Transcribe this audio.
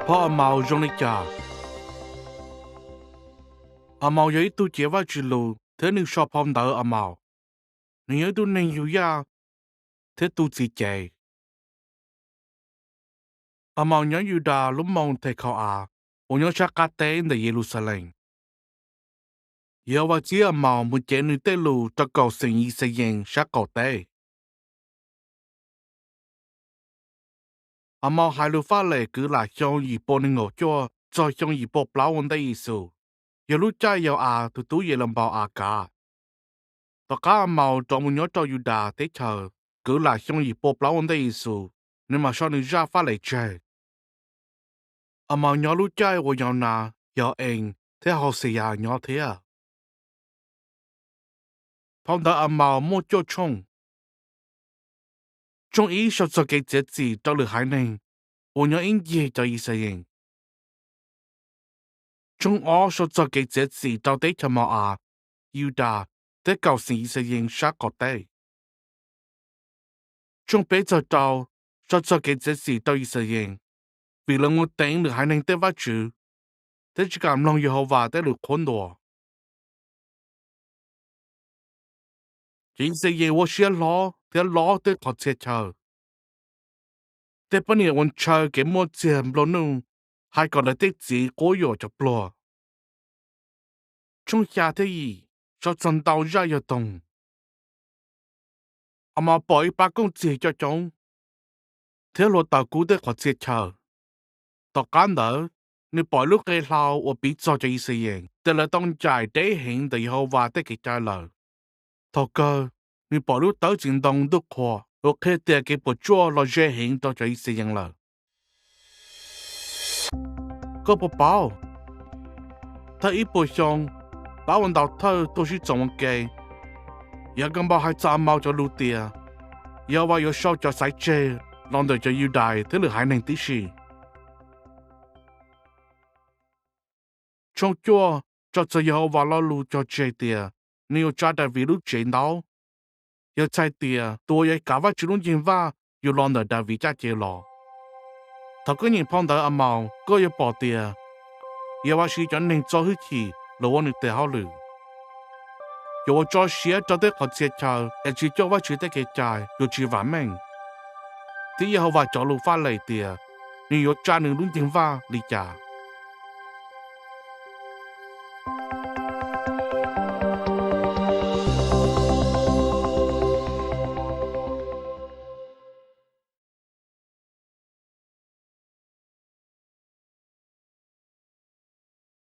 Phau Amaus zoo li cas? Amaus yog ib tug cev Vajtswv lus thiab nws sau phau ntawv Amaus. Nws yog ib tug neeg yug yaj thiab tu txiv cev. Amaus nyob Yudas lub moos Thekhau-as uas nyob sab qab teb ntawm Yeluxalees. Yehauvas txib Amaus mus cev nws tej lus rau kaum xeem Yixayees sab qaum teb. Amaus hais lus faj lem kwv lam xyoo yim pua nees nkaum cuaj txog xyoo yim pua plaub ua ntej Yexus, yog lub caij Yau-as tus tub Yelaunpau-as kav. Tom qab Amaus rov mus nyob rau Yudas teb chaws, kwv lam xyoo yim pua plaub ua ntej Yexus, nws mam sau nws zaj faj lem tseg. Amaus nyob lub caij uas Yaunas, Yau-ees thiab Hauxeyas nyob thiab. Phau ntawv Amaus muaj cuaj tshooj. Tshooj ib sau txog kev txiav txim rau lwm haiv neeg uas nyob ib ncig cov Yixayees. Tshooj ob sau txog kev txiav txim rau teb chaws Mau-as, Yudas thiab kaum xeem Yixayees sab qaum teb. Tshooj peb txog rau sau txog kev txiav txim rau Yixayees vim lawv mus teev lwm haiv neeg tej vaj tswv thiab tsis kam mloog Yehauvas tej lus qhuab ntuas. Cov Yixayees ua siab hlob thiab lob tej qhov txhia chaw. Tej poj niam uas ntshaw kev muaj txiag nplua nuj hais kom lawv tej txiv quab yuam cov pluag. Tshooj xya thiab yim sau txog ntau zaj yog toog. Amaus pom ib pab kooj txiag coob coob thiab hluav taws kub tej qhov txhia chaw. Tom qab ntawd, nws pom ib lub qe hlau uas piv txog cov Yixayees tias lawv tau ncaim deb heev ntawm Yehauvas tej kev cai lawm. Thaum kawg, nws pom lub tawb txiv ntoo ntuj qhua uas qhia tias kev puas tsuaj los ze heev rau cov Yixayees lawm. Koj puas paub, thawj ib puas xyoo, pab ua ntaus thawj tuaj sib txoos ua ke, Yakaunpaus hais txog Amaus cov lus tias Yehauvas yuav sau cov xaiv tseg los ntawm cov Yudais thiab lwm haiv neeg tib si. Tshooj cuaj sau txog Yehauvas lo lus cog tseg tias nws yuav tsa Daviv lub tsev ntaub, yog txhais tias tus uas yuav kav Vajtswv lub nceeg vaj yuav los ntawm Daviv caj ces los. Thaum koj nyeem phau ntawv Amaus, koj yuav pom tias Yehauvas siv cov neeg txo hwj chim los ua nws tes hauj lwm. Cov uas tso siab rau tej qhov txhia chaw es tsis coj Vajtswv tej kev cai yuav tsis vam meej, thiab Yehauvas cov lus faj lem tias nws yuav tsa nws lub nceeg vaj li cas.